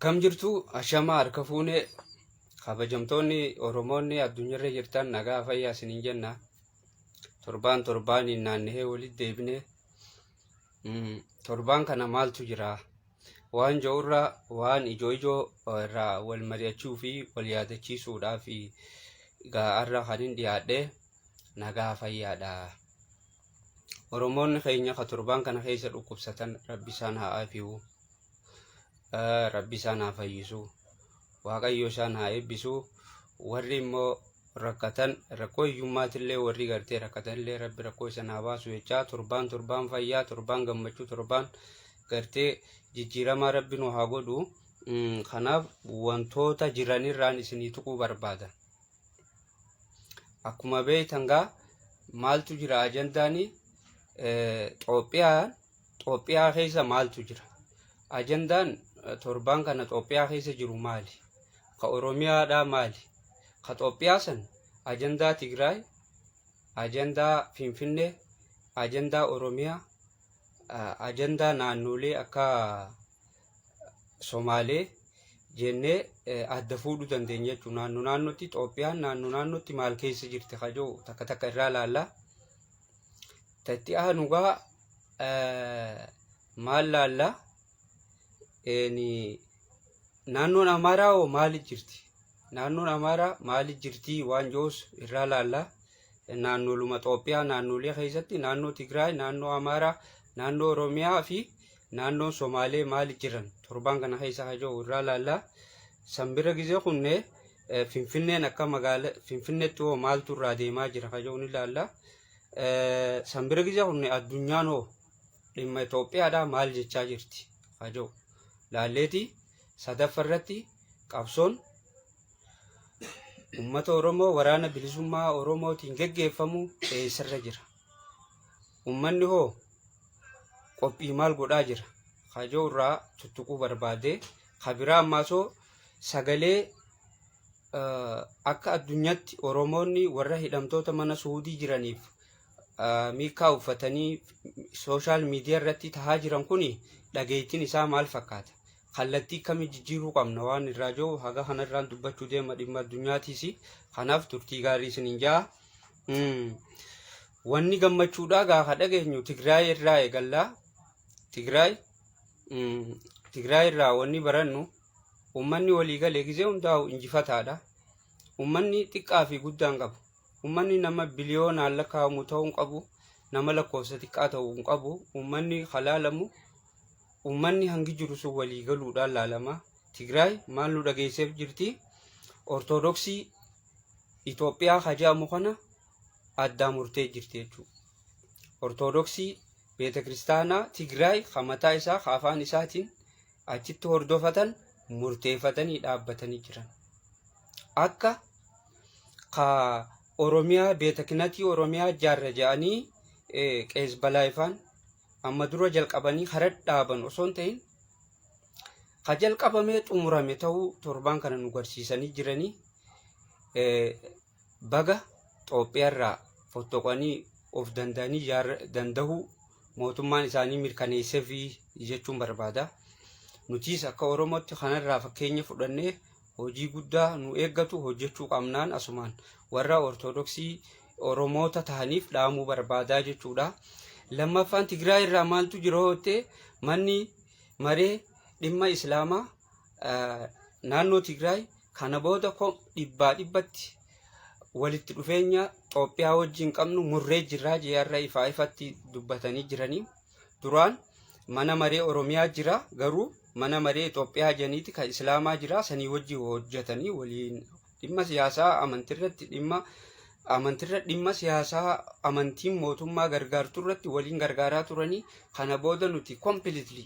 Akkam jirtu ashamaa harka fuunee kabajamtoonni Oromoonni addunyaarra jirtan nagaa fayyaa isiniin jenna. Torbaan torbaaniin naanna'ee walitti deebinee torbaan kana maaltu jira? Waan jiruurra waan ijoo ijoo irraa wal mari'achuu fi wal yaadachiisuudhaaf gaa'arra kan hin dhiyaadhe nagaa fayyaadha. Oromoonni keenya ka torbaan kana keessa dhukkubsatan rabbi isaan haa aafiyu. Rabbi isaan haa fayyisu. Waaqayyo isaan haa eebbisu. Warri immoo rakkatan rakkoo hiyyummaatillee warri gartee rakkatanillee rabbi rakkoo isaan haa baasu jechaa torbaan torbaan fayyaa torbaan gammachuu torbaan gartee jijjiiramaa rabbi nu haa godhu. Kanaaf wantoota jiranirraan isinii tuquu barbaada. Akkuma beektan gaa maaltu jira ajandaani Xoophiyaan Xoophiyaa keessa maaltu jira? Ajandaan torbaan kana Xoophiyaa keessa jiru maali? Ka Oromiyaadhaa maali? Ka Xoophiyaa san ajandaa Tigraay, ajandaa Finfinnee, ajandaa Oromiyaa, ajandaa naannolee akka Somaalee jennee adda fuudhuu dandeenya jechuudha. Naannoo naannootti Xoophiyaan naannoo naannootti maal keessa jirti ka jiru takka takka irraa ilaalla. Ta itti aanu gaa maal laalla? Naannoon Amaaraa hoo maali jirti? Naannoon Amaaraa maali jirti waan jiruus irraa laalla. Naannooluma Xoophiyaa naannolee keessatti naannoo Tigraay, naannoo Amaaraa, naannoo Oromiyaa fi naannoon Somaalee maali jiran torbaan kana keessa ka jiru irraa laalla. San bira gizee kunne Finfinneen akka magaala Finfinneetti hoo maaltu irraa deemaa jira ka jiru ni laalla. San bira gizee kunne addunyaan hoo dhimma Itoophiyaadhaa maal jechaa jirti ka jiru laalleeti sadaffa irratti qabsoon uummata Oromoo waraana bilisummaa Oromootiin geggeeffamu eessarra jira? Uummanni hoo qophii maal godhaa jira? Ka jiru irraa tuttuquu barbaade. Ka biraa ammaasoo sagalee akka addunyaatti Oromoonni warra hidhamtoota mana Suudii jiraniif miikaa uffatanii sooshaal miidiyaa irratti tahaa jiran kun dhageettiin isaa maal fakkaata? Kallattii akkamii jijjiiruu qabna waan irraa jiru haga kanarraan dubbachuu deema dhimma addunyaatiis. Kanaaf turtii gaarii isiniin ja'a. Wanni gammachuudhaa gaafa dhageenyu Tigraay irraa eegallaa. Tigraay Tigraay irraa wanni barannu uummanni walii galee gizee hundaa'u injifataadha. Uummanni xiqqaa fi guddaan qabu. Uummanni nama biliyoonaan lakkaa'amu ta'uu hin qabu. Nama lakkoofsa xiqqaa ta'uu hin qabu. Uummanni halaalamu uummanni hangi jiru sun walii galuudhaan laalama. Tigraay maal nu dhageesseef jirti? Ortodoksii Itoophiyaa ka jedhamu kana addaa murtee jirti jechuudha. Ortodoksii beeta kiristaanaa Tigraay ka mataa isaa ka afaan isaatiin achitti hordofatan murteeffatanii dhaabbatanii jiran. Akka ka Oromiyaa beeta kinatii Oromiyaa jaarra jedhanii qees balaayifaan amma dura jalqabanii kara dhaaban osoo hin ta'in ka jalqabamee xumurame ta'uu torbaan kana nu garsiisanii jiranii baga Xoophiyaarraa fottoqanii of danda'anii dandahuu mootummaan isaanii mirkaneesseefi jechuun barbaada. Nutiis akka Oromootti kanarraa fakkeenya fudhannee hojii guddaa nu eeggatu hojjechuu qabnaan asumaan warra Ortodoksii Oromoota tahaniif dhaamuu barbaadaa jechuudha. Lammaffaan Tigraay irraa maaltu jira hoottee manni maree dhimma Islaamaa naannoo Tigraay kana booda dhibbaa dhibbatti walitti dhufeenya Xoophiyaa wajjin qabnu murree jirraa jeerra ifaa ifatti dubbatanii jiranii. Duraan mana maree Oromiyaa jira garuu mana maree Itoophiyaa janiiti kan Islaamaa jira sanii wajjin hojjetanii waliin dhimma siyaasaa amantirratti dhimma amantirra dhimma siyaasaa amantiin mootummaa gargaartu irratti waliin gargaaraa turanii kana booda nuti completely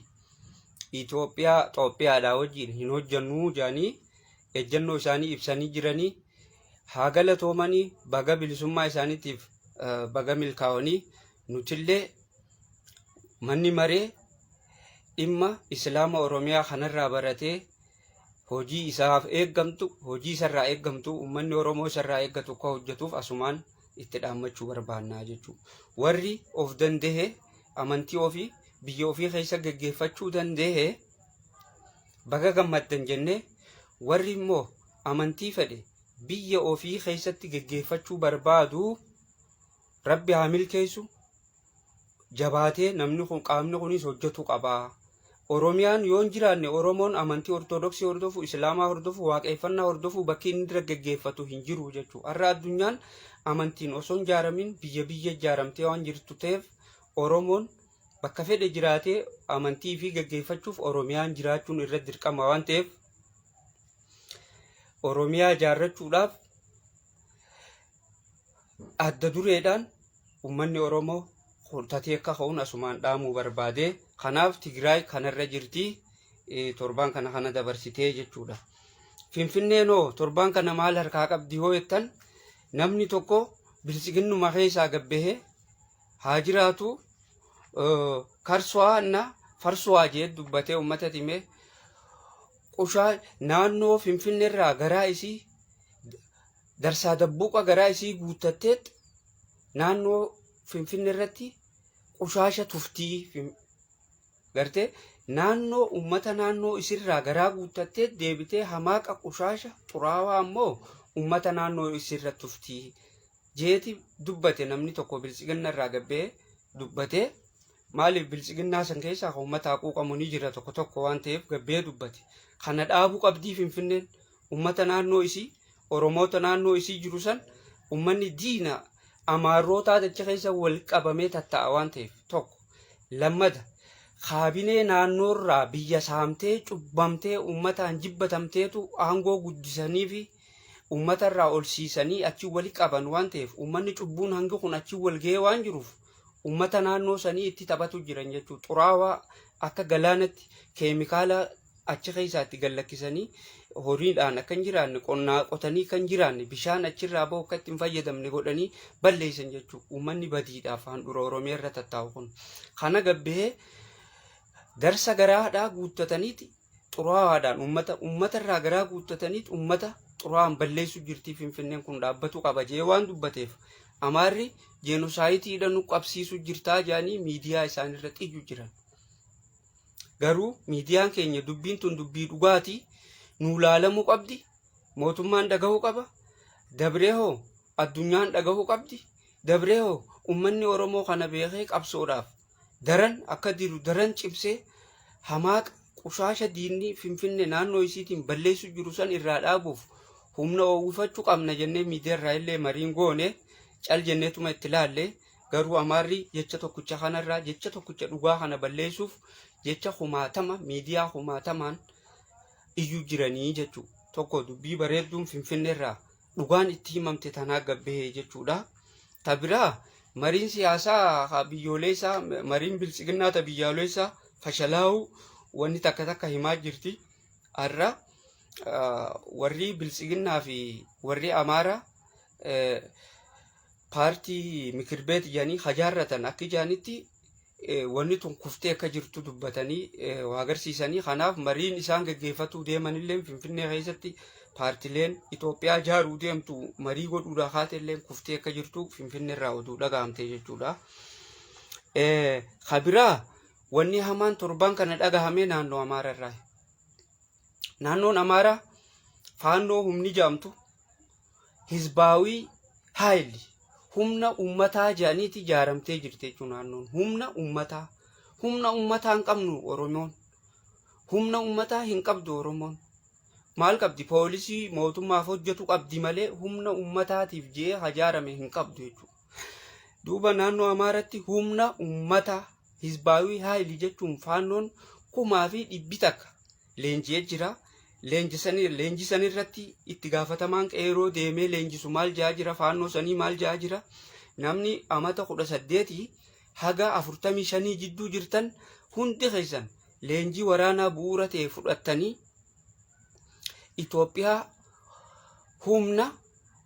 Itoophiyaa Xoophiyaadhaa wajjin hin hojjannuu jedhanii ejjennoo isaanii ibsanii jiranii haa galatoomanii baga bilisummaa isaaniitiif baga milkaa'anii nutillee manni maree dhimma Islaama Oromiyaa kanarraa baratee hojii isaaf eeggamtu hojii isarraa eeggamtu uummanni Oromoo isarraa eeggatu akka hojjetuuf asumaan itti dhaammachuu barbaannaa jechuudha. Warri of danda'e amantii ofii biyya ofii keessa geggeeffachuu danda'e Baga gammaddan jennee, warri immoo amantii fedhe biyya ofii keessatti geggeeffachuu barbaadu Rabbi haa milkeessu. Jabaatee namni kun, qaamni kunis hojjetu qaba. Oromiyaan yoo hin jiraanne Oromoon amantii Ortodoksii hordofu, Islaamaa hordofu, Waaqeffannaa hordofu bakki inni irra geggeeffatu hin jiru jechuudha. Har'a addunyaan amantiin osoo hin ijaaramin biyya biyya ijaaramtee waan jirtu ta'eef, Oromoon bakka fedhe jiraatee amantii fi geggeeffachuuf Oromiyaan jiraachuun irra dirqama waan ta'eef, Oromiyaa ijaarrachuudhaaf adda dureedhaan uummanni Oromoo kurtatee akka ka'uun asumaan dhaamuu barbaade. Kanaaf Tigraay kanarra jirti, torbaan kana kana dabarsitee jechuudha. Finfinneen hoo torbaan kana maal harkaa qabdi hoo jettan, namni tokko biltsiginnuma keessaa gabbahee haa jiraatu, karswaa na farswaa jee dubbatee uummata timee qushaa naannoo Finfinneerraa garaa isii darsaa dabbuuqa garaa isii guuttatteet naannoo Finfinne irratti qushaasha tuftii. Gartee, naannoo uummata naannoo isirraa garaa guuttattee deebitee hamaaqa qushaasha xuraawaa ammoo uummata naannoo isirra tuftii jeeti dubbate. Namni tokko biltsiginna irraa gabbee dubbate. Maaliif? Biltsiginnaa san keessaa kan uummata haquuqamu ni jira tokko tokko waan ta'eef gabbee dubbate. Kana dhaabuu qabdii Finfinneen. Uummata naannoo isii, Oromoota naannoo isii jiru san, uummanni diina Amaarootaa dacha keessa wal qabamee tatta'a waan ta'eef tokko. Lammada, kaabinee naannoorraa biyya saamtee, cubbamtee, uummataan jibbatamteetu aangoo guddisanii fi uummatarraa ol siisanii achi wali qaban waan ta'eef, uummanni cubbuun hangi kun achi wal ga'ee waan jiruuf uummata naannoo sanii itti taphatu jiran jechuudha. Xuraawaa akka galaanatti keemikaala achi keessaatti gallakkisanii horiidhaan akka hin jiraanne, qonnaa qotanii kan jiraanne, bishaan achirraa bahu akka itti hin fayyadamne godhanii balleessan jechuudha. Uummanni badiidhaaf handhuura Oromiyaa irra tattaa'u kun. Kana gabbahee darsa garaadhaa guuttataniiti xuraawaadhaan uummata irraa garaa guuttataniiti uummata xuraawaan balleessuu jirtii, Finfinneen kun dhaabbatu qaba jee waan dubbateef, Amaarri jeenosaayidiidha nu qabsiisuu jirtaa jedhanii miidiyaa isaanirra xiyyu jiran. Garuu miidiyaan keenya dubbiin tun dubbii dhugaati, nuu laalamuu qabdi, mootummaan dhagahuu qaba, dabree hoo addunyaan dhagahuu qabdi, dabree hoo uummanni Oromoo kana beekee qabsoodhaaf daran akka diru daran cimsee hamaaqa qushaasha diinni Finfinne naannoo isiitiin balleessu jiru san irraa dhaabuuf humna oowwifachuu qabna jennee miidiyaarraa illee mariin goone cal jenneetuma itti laalle. Garuu Amaarri jecha tokkicha kanarraa, jecha tokkicha dhugaa kana balleessuuf jecha kumaatama miidiyaa kumaatamaan iyyuu jiranii jechuudha. Tokko dubbii bareedduun Finfinneerraa dhugaan itti himamte tanaa gabbahee jechuudha. Ta biraa, mariin siyaasaa biyyooleessaa, mariin biltsiginnaa ta biyyooleessaa fashalaa'uu wanni takka takka himaa jirti. Har'a warri biltsiginnaa fi warri Amaaraa paartii mikirbeet jedhanii hajaarratan akka ijaanitti wanni tun kuftee akka jirtu dubbatanii waa agarsiisanii. Kanaaf mariin isaan geggeeffatuu deemanillee Finfinnee keessatti paartileen Itoophiyaa ijaaruu deemtu marii godhuudhaa kaatellee kuftee akka jirtu Finfinnee irraa oduu dhaga'amte jechuudha. Kabiraa, wanni hamaan torban kana dhagahame naannoo Amaaraa irraa. Naannoon Amaaraa Faannoo humni jedhamtu, Hizbaawii Haayil, humna uummataa jedhaniiti ijaaramtee jirti jechuudha naannoon. Humna uummataa. Humna uummataa hin qabnu Oromoon. Humna uummataa hin qabdu Oromoon. Maal qabdi? Poolisii mootummaaf hojjetu qabdi malee humna uummataatiif jee hajaarame hin qabdu jechuudha. Duuba naannoo Amaaratti humna uummataa Hizbaawii Haayil jechuun Faannoon 1,100 leenji'ee jira. Leenjisan irratti itti gaafatamaan qeeroo deemee leenjisu maal jaa jira? Faannoo sanii maal jaa jira? Namni amata 18 haga 45 jidduu jirtan hundi keessan leenjii waraanaa bu'uura ta'e fudhattanii Itoophiyaa humna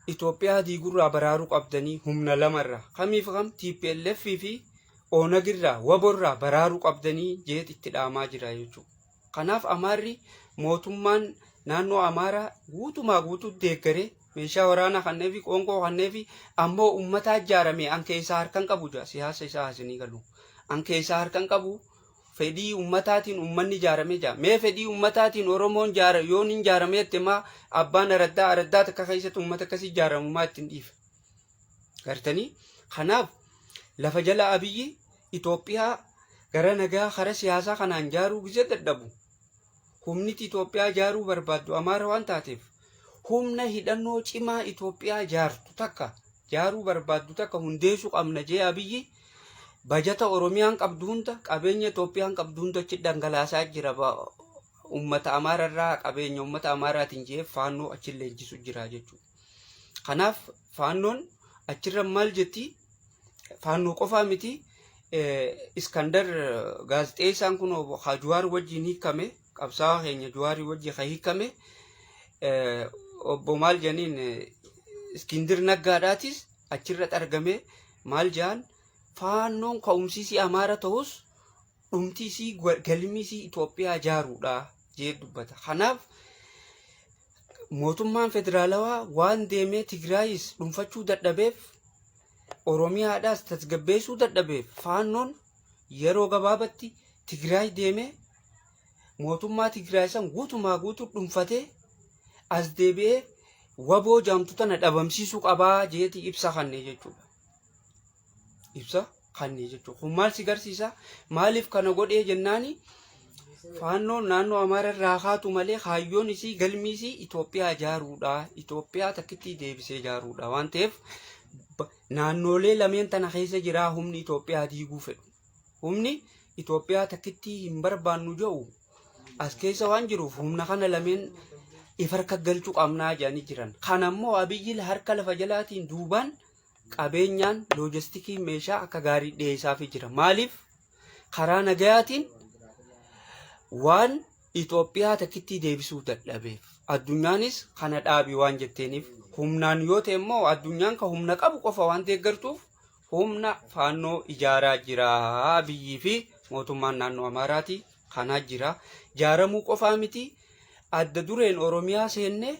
Itoophiyaa diigurraa baraaruu qabdanii, humna lamarraa kamiif kam, TPLF fi ONAGirraa, WABOrraa baraaruu qabdanii jeet itti dhaamaa jira jechuudha. Kanaaf Amaarri mootummaan naannoo Amaaraa guutumaa guutuu deeggaree meeshaa waraanaa kannee fi qoonqoo kannee fi ammoo uummataa ijaarame an keessaa harkan qabu jira, siyaasa isaa hasinii galu. An keessaa harkan qabu. Fedhii ummataatiin ummanni ijaarame jaa. Mee fedhii ummataatiin Oromoon jaara yoon hin jaaramee jette maa abbaan araddaa araddaa takka keessatti ummata akkasii ijaaramu maa ittiin dhiifa. Gartanii kanaaf lafa jala Abiyyi Itoophiyaa gara nagaa kara siyaasaa kanaan jaaruu gizee dadhabu humniti Itoophiyaa jaaruu barbaaddu Amaara waan taateef humna hidhannoo cimaa Itoophiyaa jaartu takka jaaruu barbaaddu takka hundeessuu qabna jee Abiyyi bajata Oromiyaan qabdu hunda, qabeenya Itoophiyaan qabdu hunda achi dhangalaasaa jira. Uummata Amaararraa qabeenya uummata Amaaraatiin jee Faannoo achi leenjisu jira jechuudha. Kanaaf Faannoon achirra maal jetti? Faannoo qofaa miti. Iskandar gaazexeessaan kun Jawaar wajjin hiikame, qabsaa'aa keenya Jawaarii wajjin kan hiikame obbo maal jedhaniin Iskindir Naggaadhaatis achirratti argame. Maal jedhan? Faannoon ka'umsiisii Amaara ta'us dhumti isii, galmi isii Itoophiyaa ijaaruudha jee dubbata. Kanaaf mootummaan federaalawaa waan deemee Tigraayis dhuunfachuu dadhabeef, Oromiyaadhaas tasgabbeessuu dadhabeef, Faannoon yeroo gabaabatti Tigraay deemee mootummaa Tigraay san guutumaa guutuu dhuunfatee as deebi'ee waboo jaamtu tana dhabamsiisuu qabaa jeeti ibsa kanne jechuudha. Ibsa kanne jechuudha. Kun maal si garsiisa? Maaliif kana godhee jennaani, Faannoon naannoo Amaara irraa kaatu malee kaayyoon isii, galmi isii Itoophiyaa ijaaruudha. Itoophiyaa takkitti deebisee ijaaruudha waan ta'eef naannolee lameen tana keessa jiraa humni Itoophiyaa diiguu fedhu. Humni Itoophiyaa takkitti hin barbaannu jedhu as keessa waan jiruuf humna kana lameen if harka galchuu qabnaa jedhanii jiran. Kana immoo Abiyyi harka lafa jalaatiin duubaan qabeenyaan loojistikii meeshaa akka gaarii dhiyeessaafii jira. Maaliif? Karaa nagayaatiin waan Itoophiyaa takkitti deebisuu dadhabeef. Addunyaanis kana dhaabi waan jetteeniif, humnaan yoo ta'e immoo addunyaan kan humna qabu qofa waan deeggartuuf humna Faannoo ijaaraa jira Abiyyii fi mootummaan naannoo Amaaraati. Kanaa jira. Jaaramuu qofaa miti, adda dureen Oromiyaa seenne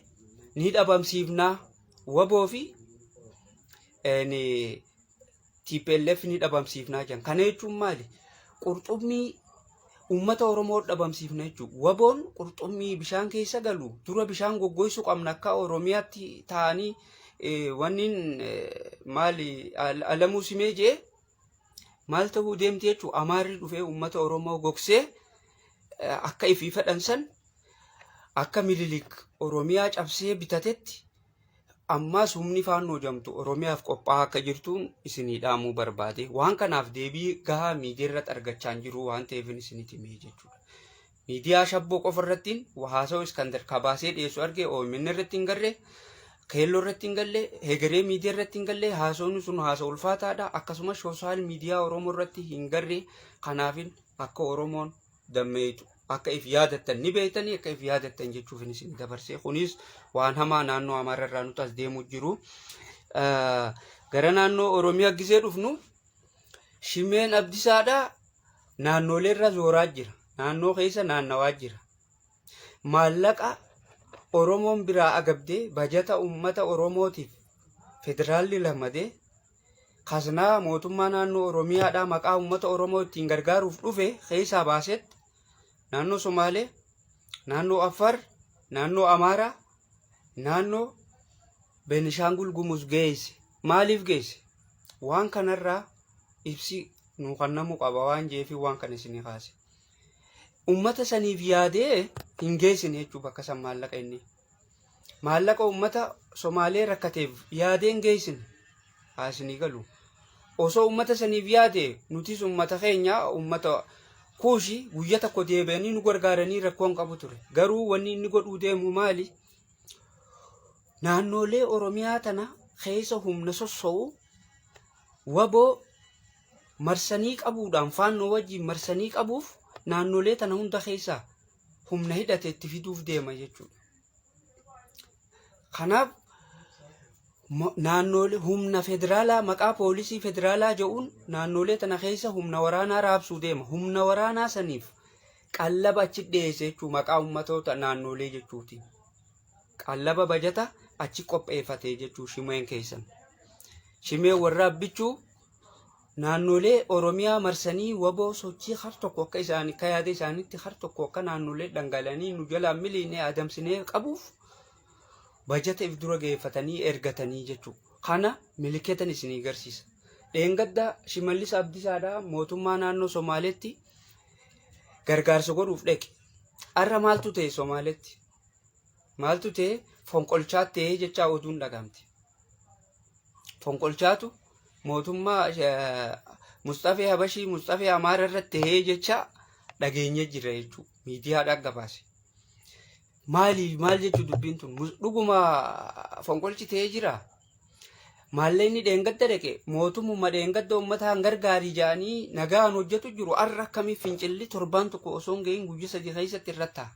ni dhabamsiifnaa, waboo fi TPLF ni dhabamsiifnaa jedhan. Kana jechuun maali? Qurxummii uummata Oromoo dhabamsiifna jechuudha. Waboon qurxummii bishaan keessa galu dura bishaan goggoysuu qabna. Akka Oromiyaatti ta'anii wanni maali Alamuu Simee jee maal ta'uu deemti jechuudha. Amaarri dhufee uummata Oromoo gogsee akka ifii fedhan san, akka Mililik Oromiyaa cabsee bitatetti, ammaas humni Faannoo jedhamtu Oromiyaaf qophaa'aa akka jirtuun isinii dhaamuu barbaade. Waan kanaaf deebii gahaa miidiyaa irratti argachaa hin jiru waan ta'eef isinitti himee jechuudha. Miidiyaa shabboo qofa irrattiin haasa'u Iskandar kabaasee dhiyeessu arge. OMN irratti hin garre, Keelloo irratti hin galle, Hegeree miidiyaa irratti hin galle. Haasawni sun haasa ulfaataadha. Akkasumas social media Oromoo irratti hin garre. Kanaafin akka Oromoon dammeeytu, akka if yaadattan ni beektanii, akka if yaadattan jechuuf isin dabarse. Kunis waan hamaa naannoo Amaara irraa nuti as deemuu jiru. Gara naannoo Oromiyaa gisee dhufnu, Shimeen Abdisaadha naannolee irra zooraa jira, naannoo keessa naannawaa jira. Maallaqa Oromoon biraa agabdee, bajata uummata Oromootiif federaalli lamadee kaznaa mootummaa naannoo Oromiyaadhaa maqaa uummata Oromoo ittiin gargaaruuf dhufe keessaa baasetti naannoo Somaalee, naannoo Affaar, naannoo Amaaraa, naannoo Beenishaangul Gumuz geesse. Maaliif geesse? Waan kanarraa ibsi nuu kennamuu qaba waan jeefi waan kana isinii kaase. Uummata saniif yaadee hin geessine jechuudha bakka san maallaqa inni. Maallaqa uummata Somaalee rakkateef yaadee hin geessine. Haa isinii galu. Osoo uummata saniif yaade, nutis uummata keenya, uummata Kuushi guyya tokko deebi'anii nu gargaaranii rakkoo hin qabu ture. Garuu wanni inni godhuu deemu maali? Naannoolee Oromiyaa tana keessa humna sosso'u waboo marsanii qabuudhaan, Faannoo wajjin marsanii qabuuf naannolee tana hunda keessaa humna hidhate itti fiduuf deema jechuudha. Kanaaf naannolee humna federaalaa maqaa poolisii federaalaa jedhuun naannolee tana keessa humna waraanaa raabsuu deema. Humna waraanaa saniif qallaba achi dhiyeesse jechuudha, maqaa uummatoota naannolee jechuuti. Qallaba bajata achi qopheeffate jechuu shimeen keessan. Shimeen warra Abbichuu Naannolee Oromiyaa marsanii waboo sochii har tokko akka isaanii akka yaada isaaniitti har tokko akka naannolee dhangala'anii nu jalaa miliinee adamsinee qabuuf bajata if dura geeffatanii ergatanii jechuudha. Kana milikeetan isinii garsiisa. Dheengadda Shimallis Abdiisaadhaa mootummaa naannoo Somaaleetti gargaarsa godhuuf dhaqe. Har'a maaltu ta'e Somaaleetti? Maaltu ta'e? Fonqolchaa ta'e jechaa oduun dhagamte. Fonqolchaatu mootummaa Musxafee Habashii, Musxafee Amaara irratti ta'ee jecha dhageenye jira jechuudha. Miidiyaadhaan gabaase. Maali maal jechuu dubbiin tun? Dhuguma fonqolchi ta'ee jira? Maallaqni dheengadda dhaqe mootummuma dheengadda uummataan gargaarii jedhanii nagaan hojjetu jiru, har'a akkamii fincilli torbaan tokko osoo hin gahin guyyaa 3 keessatti irratti ta'a?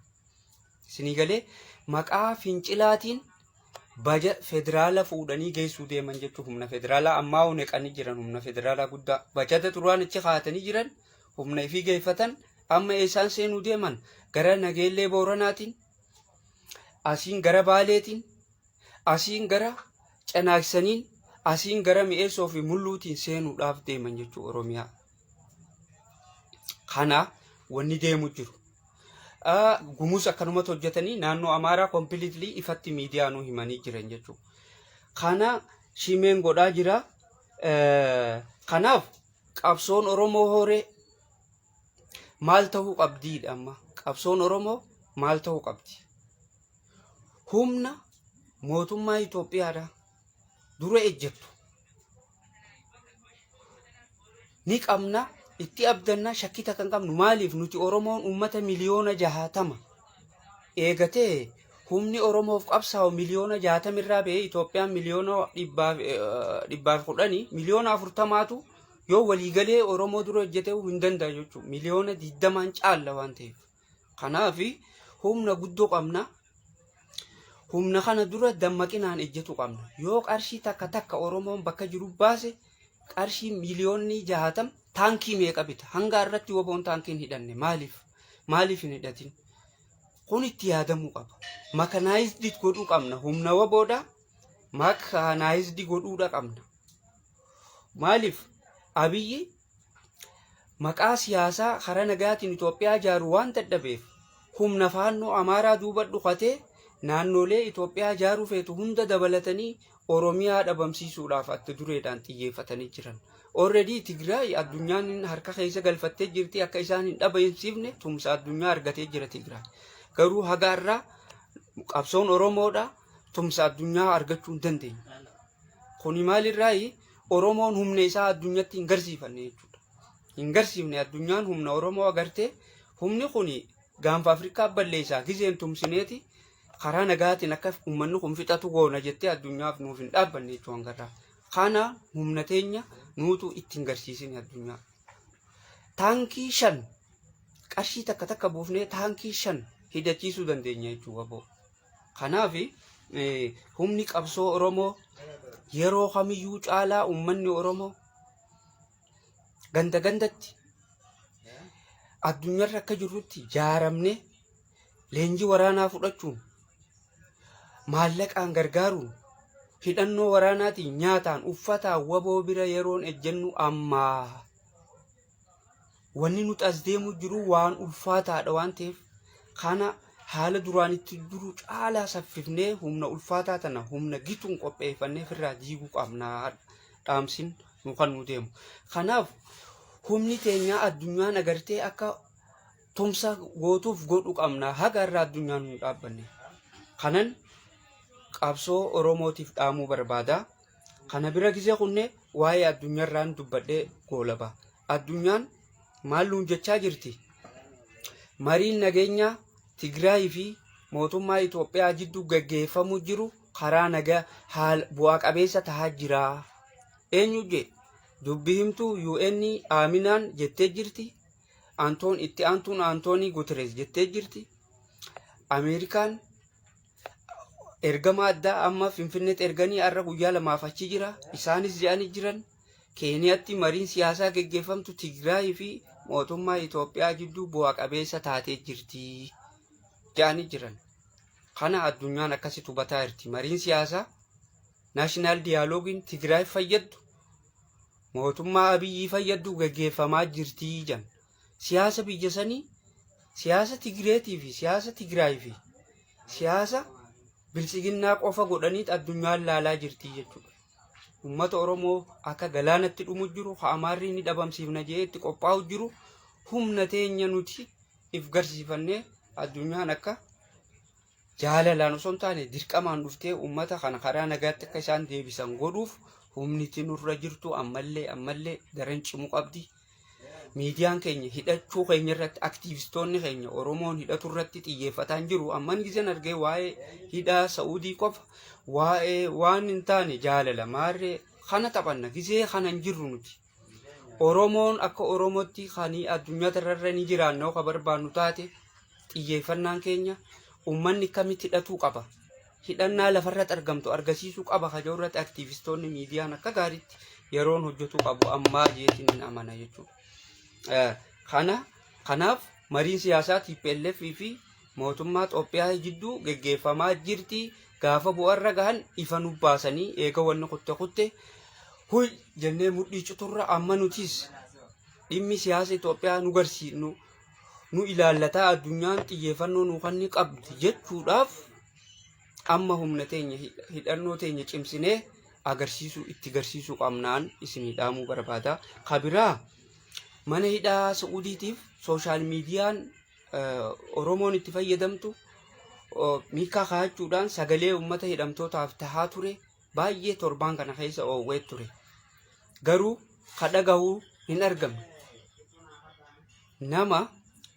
Isinii galee, maqaa fincilaatiin baja federaala fuudhanii geessuu deeman jechuun humna federaalaa ammaa neqanii jiran, humna federaalaa guddaa bajata turaan achi kaa'atanii jiran, humna ifii geeffatan. Amma eessaan seenuu deeman? Gara Nageellee Booranaatiin, asiin gara Baaleetiin, asiin gara Canaaksaniin, asiin gara Mi'eessoo fi Mulluutiin seenuudhaaf deeman jechuu Oromiyaa. Kana wanni deemu jiru. Gumus akkanumatti hojjetanii naannoo Amaaraa completely ifatti miidiyaa nu himanii jiran jechuudha. Kana shimeen godhaa jira. Kanaaf qabsoon Oromoo horee maal ta'uu qabdiidha amma? Qabsoon Oromoo maal ta'uu qabdi? Humna mootummaa Itoophiyaadha dura ejjettu ni qabna, itti abdanna, shakkita kan qabnu. Maaliif? Nuti Oromoon uummata miliyoona 60 eegatee, humni Oromoof qabsaa'u miliyoona 60 irraa ba'ee, Itoophiyaan miliyoona 110, miliyoona 40tu yoo waliigalee Oromoo dura hojjetee hin danda'a jechuudha. Miliyoona 20n caalla waan ta'eef. Kanaaf humna guddoo qabna. Humna kana dura dammaqinaan ejjetu qabna. Yoo qarshii takka takka Oromoon bakka jiru baase, qarshii miliyoonni 60 taankii meeqa bita? Hanga irratti woboon taankiin hidhanne maaliif? Maaliif hin hidhatin? Kun itti yaadamuu qaba. Mechanized godhuu qabna. Humna woboodha. Mechanized godhuudha qabna. Maaliif? Abiyyi maqaa siyaasaa karaa nagaatiin Itoophiyaa ijaaru waan dadhabeef, humna faannoo Amaaraa duuba dhukatee naannolee Itoophiyaa ijaaruu feetu hunda dabalatanii Oromiyaa dhabamsiisuudhaaf adda dureedhaan xiyyeeffatanii jiran. Already Tigraay addunyaan harka keessa galfattee jirti, akka isaan hin dhabamsiifne tumsa addunyaa argatee jira Tigraay. Garuu haga irraa qabsoon Oromoodha tumsa addunyaa argachuu hin dandeenye. Kuni maalirraayi? Oromoon humna isaa addunyatti hin garsiifanne jechuudha. Hin garsiifne. Addunyaan humna Oromoo agartee, humni kuni gaanfa Afrikaa balleessaa gizeen tumsineeti karaa nagaatiin akka uummanni kun fixatu goona jettee addunyaaf nuuf hin dhaabbanne jechuu hangarraa. Kana humna teenya nuutu itti hin garsiisine addunyaa. Taankii shan qarshii takka takka buufnee taankii shan hidhachiisuu dandeenya jechuu waboo. Kanaaf humni qabsoo Oromoo yeroo kamiyyuu caalaa uummanni Oromoo ganda gandatti addunyaarra akka jirrutti jaaramne, leenjii waraanaa fudhachuun, maallaqaan gargaaruun, hidhannoo waraanaatiin, nyaataan, uffataan waboo bira yeroon ejjennu ammaa. Wanni nuti as deemu jiru waan ulfaataadha waan ta'eef, kana haala duraan itti jiru caalaa saffifnee humna ulfaataa tana humna gituun qopheeffannee ofirraa diiguu qabnaa, dhaamsin nu kan nu deemu. Kanaaf humni teenyaa addunyaan agartee akka tumsa gootuuf godhu qabna, haga irraa addunyaan nu dhaabbanne. Kanan qabsoo Oromootiif dhaamuu barbaada. Kana bira gisee kunne waa'ee addunyaarraan dubbadhee goolaba. Addunyaan maal nuun jechaa jirti? Mariin nageenyaa Tigraay fi mootummaa Itoophiyaa jidduu gaggeeffamuu jiru karaa nagaa haala bu'aa qabeessa tahaa jira. Eenyu jee? Dubbi himtuu UN Aaminaan jettee jirti. Antoon itti aantuun Antoonii Guterres jettee jirti. Ameerikaan ergama addaa amma Finfinneetti erganii har'a guyyaa 2f achi jira. Isaanis jedhanii jiran. Keeniyaatti mariin siyaasaa geggeeffamtu Tigraay fi mootummaa Itoophiyaa jidduu bu'a qabeessa taatee jirti jedhanii jiran. Kana addunyaan akkasitti hubataa jirti. Mariin siyaasaa national dialogueiin Tigraay fayyaddu Mootummaa Abiyyii fayyaddu gaggeeffamaa jirtii jan. Siyaasa biyya sanii, siyaasa Tigireetii fi siyaasa Tigraay fi siyaasa Biltsiginnaa qofa godhaniit addunyaan laalaa jirtii jechuudha. Uummata Oromoo akka galaanatti dhumu jiru, ha Amaarri ni dhabamsiifna jee itti qophaa'u jiru, humna teenya nuti if garsiifannee addunyaan akka jaalalaan osoo hin taane dirqamaan dhuftee uummata kana karaa nagaatti akka isaan deebisan godhuuf humniti nurra jirtu ammallee ammallee daran cimu qabdi. Miidiyaan keenya hidhachuu keenya irratti, aktiivistoonni keenya Oromoon hidhatu irratti xiyyeeffataan jiru. Amman gizeen argee waa'ee hidhaa Sa'uudii qofa, waa'ee waan hin taane jaalala maarree kana taphanna gizee kana hin jirru nuti. Oromoon akka Oromootti kan addunyaa irra ni jiraanna ka barbaannu taate, xiyyeeffannaan keenya uummanni akkamitti hidhatuu qaba. Hidhannaa lafarratti argamtu argisiisuu qaba kajoo irratti aktiivistoonni, miidiyaan akka gaariitti yeroon hojjetuu qabu ammaa jeetiin hin amana jechuudha. Kanaaf mariin siyaasaa TPLF fi mootummaa Itoophiyaa jidduu geggeeffamaa jirti. Gaafa bu'arra gahan ifa nu baasanii eega wanni kutte kutte huy jennee mudhii cuturra, amma nutis dhimmi siyaasa Itoophiyaa nu garsiisnu nu ilaallataa, addunyaan xiyyeeffannoo nu kanni qabdi jechuudhaaf amma humna teenya, hidhannoo teenya cimsinee agarsiisuu, itti garsiisuu qabnaan isinii dhaamuu barbaada. Kabiraa, mana hidhaa Sa'uudiitiif social miidiyaan Oromoon itti fayyadamtu miikaa kaa'achuudhaan sagalee uummata hidhamtootaaf tahaa ture, baay'ee torbaan kana keessa oowwee ture. Garuu ka dhagahuu hin argamne. Nama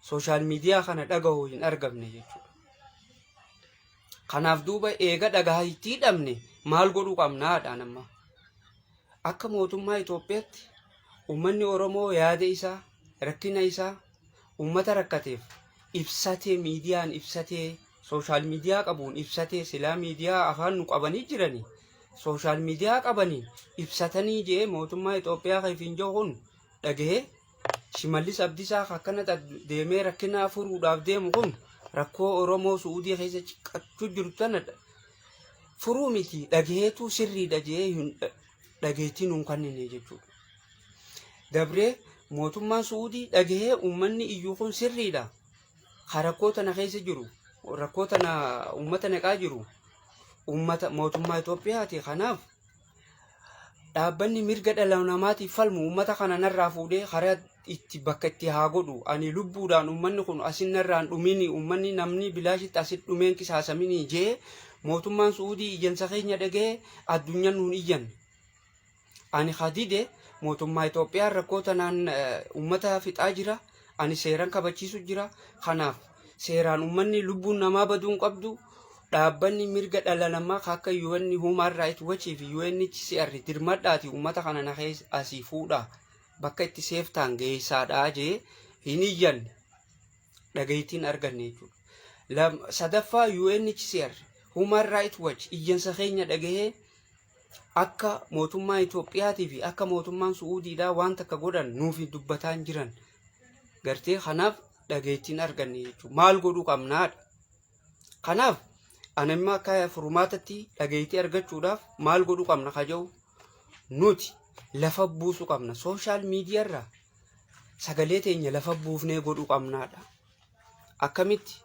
social media kana dhagahu hin argamne jechuudha. Kanaaf duuba eega dhagahiitti hidhamne maal godhuu qabnaadhaan amma. Akka mootummaa Itoophiyaatti uummanni Oromoo yaada isaa, rakkina isaa uummata rakkateef ibsatee, miidiyaan ibsatee, social media qabuun ibsatee, silaa miidiyaa afaan nu qabanii jiranii social media qabanii ibsatanii jee mootummaa Itoophiyaa keefiin jiru kun dhagahee, Shimallis Abdiisaa akkana deemee rakkina furuudhaaf deemu kun rakkoo Oromoo Su'uudii keessa ciqqachuu jiru tana furuu miti, dhagaheetu sirriidha jee dhageettii nuun kennine jechuudha. Dabree mootummaan Su'uudii dhagahee uummanni iyyuu kun sirriidha. Ka rakkoo tana keessa jiru, rakkoo tana uummata naqaa jiru uummata mootummaa Itoophiyaati. Kanaaf dhaabbanni mirga dhala namaatiif falmu uummata kana narraa fuudhee karaa itti bakka itti haa godhu. Ani lubbuudhaan uummanni kun asin narraan dhumini, uummanni namni bilaashitti asit dhumeen qisaasamini jee mootummaan Su'uudii iyyansa keenya dhagahee addunyaan nuun iyyan. Ani hadide mootummaa Itoophiyaa rakkoo tanaan uummata fixaa jira. Ani seeran kabachiisu jira. Kanaaf seeraan uummanni lubbuun namaa baduu hin qabdu. Dhaabbanni mirga dhala namaa akka UN Human Rights Watch fi UNHCR dirmadhaati uummata kana na keessa asii fuudhaa, bakka itti safe taan geessaadhaa jee hin iyyanne, dhagahiitiin arganne jechuudha. Sadaffaa, UNHCR, Human Rights Watch iyyansa keenya dhagahee akka mootummaa Itoophiyaatii fi akka mootummaan Su'uudiidhaa waan takka godhan nuuf dubbataan jiran gartee. Kanaaf dhageettiin arganne jechuudha. Maal godhuu qabnaadha. Kanaaf ani amma akka furmaatatti dhageettii argachuudhaaf maal godhuu qabna kaja'u, nuti lafa buusuu qabna. Social media irraa sagalee teenya lafa buufnee godhuu qabnaadha. Akkamitti?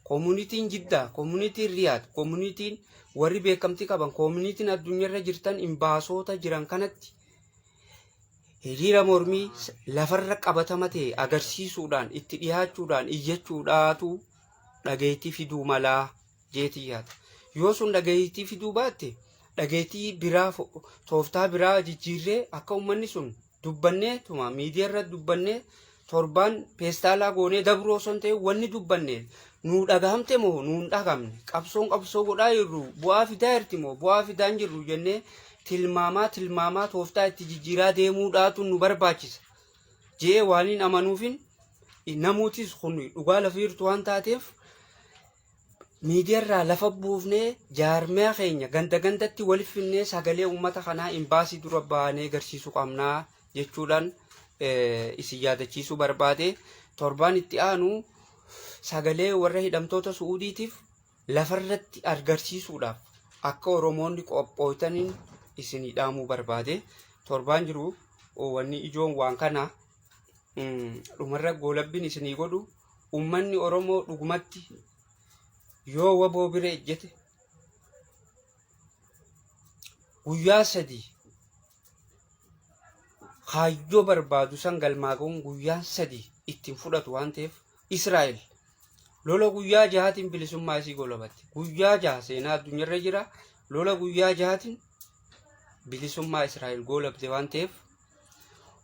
Communityn Jiddaa, communityn Riyaad, communityn warri beekamtii qaban, communityn addunyaarra jirtan imbaasoota jiran kanatti hiriira mormii lafarra qabatama ta'e agarsiisuudhaan, itti dhiyaachuudhaan iyyachuudhaatu dhageettii fiduu malaa jeetii yaada. Yoo sun dhageettii fiduu baatte, dhageettii biraa, tooftaa biraa jijjiirree akka uummanni sun dubbannee tuma miidiyaa irratti dubbannee torbaan peestaalaa goonee dabroo osoo hin ta'in, wanni dubbanne nuu dhagahamte moo nuu hin dhagamne, qabsoon qabsoo godhaa jirru bu'aa fidaa jirti moo bu'aa fidaa hin jirru jennee tilmaamaa tilmaamaa tooftaa itti jijjiiraa deemuudhaatu nu barbaachisa jee waan hin amanuufin, namuutis kun dhugaa lafa jirtu waan taateef, miidiyaarraa lafa buufnee jaarmiyaa keenya ganda gandatti waliif finnee sagalee uummata kanaa imbaasii dura baanee agarsiisuu qabnaa jechuudhaan isin yaadachiisuu barbaade. Torbaan itti aanu sagalee warra hidhamtoota Su'uudiitiif lafarratti agarsiisuudhaaf akka Oromoonni qophooytaniin isin dhaamuu barbaade. Torbaan jiru Wanni ijoon waan kana dhumarra goolabbiin isinii godhu, ummanni Oromoo dhugumatti yoo waboo bira ejjete guyyaa 3 kaayyoo barbaadu san galmaa ga'uun guyyaan 3 ittiin fudhatu waan ta'eef, Israa'el lola guyyaa 6tiin bilisummaa isii golabatte. Guyyaa 6 seenaa addunyaarra jira. Lola guyyaa 6tiin bilisummaa Israa'el goolabde waan ta'eef,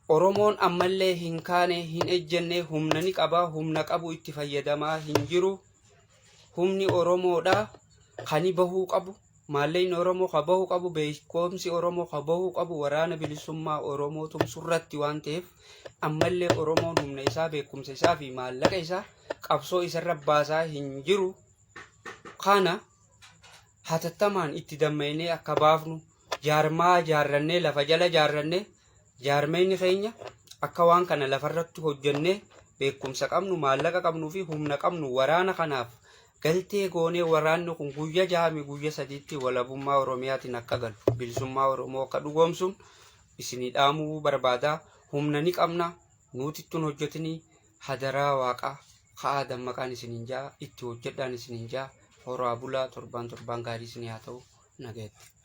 Oromoon ammallee hin kaane, hin ejjenne. Humna ni qaba, humna qabu itti fayyadamaa hin jiru. Humni Oromoodha kani bahuu qabu, maallaqni Oromoo ka bahuu qabu, beekumsi Oromoo ka bahuu qabu waraana bilisummaa Oromoo tumsurratti waan ta'eef, ammallee Oromoon humna isaa, beekumsa isaa fi maallaqa isaa qabsoo isarra baasaa hin jiru. Kana hatattamaan itti dammaqnee akka baafnu, jaarmaa jaarrannee, lafa jala jaarrannee, jaarmeyni keenya akka waan kana lafarratti hojjennee, beekumsa qabnu, maallaqa qabnuu fi humna qabnu waraana kanaaf galtee goonee, waraanni kun guyya 6mi guyya 3tti walabummaa Oromiyaatiin akka galu, bilisummaa Oromoo akka dhugoomsuun isinii dhaamuu barbaada. Humna ni qabna, nuutittuun hojjetinii. Hadaraa waaqaa, ka'aa, dammaqaan isiniin ja'a, itti hojjedhaan isiniin ja'a. Horaa bulaa, torbaan torbaan gaarii isinii haa ta'u, nagayatti.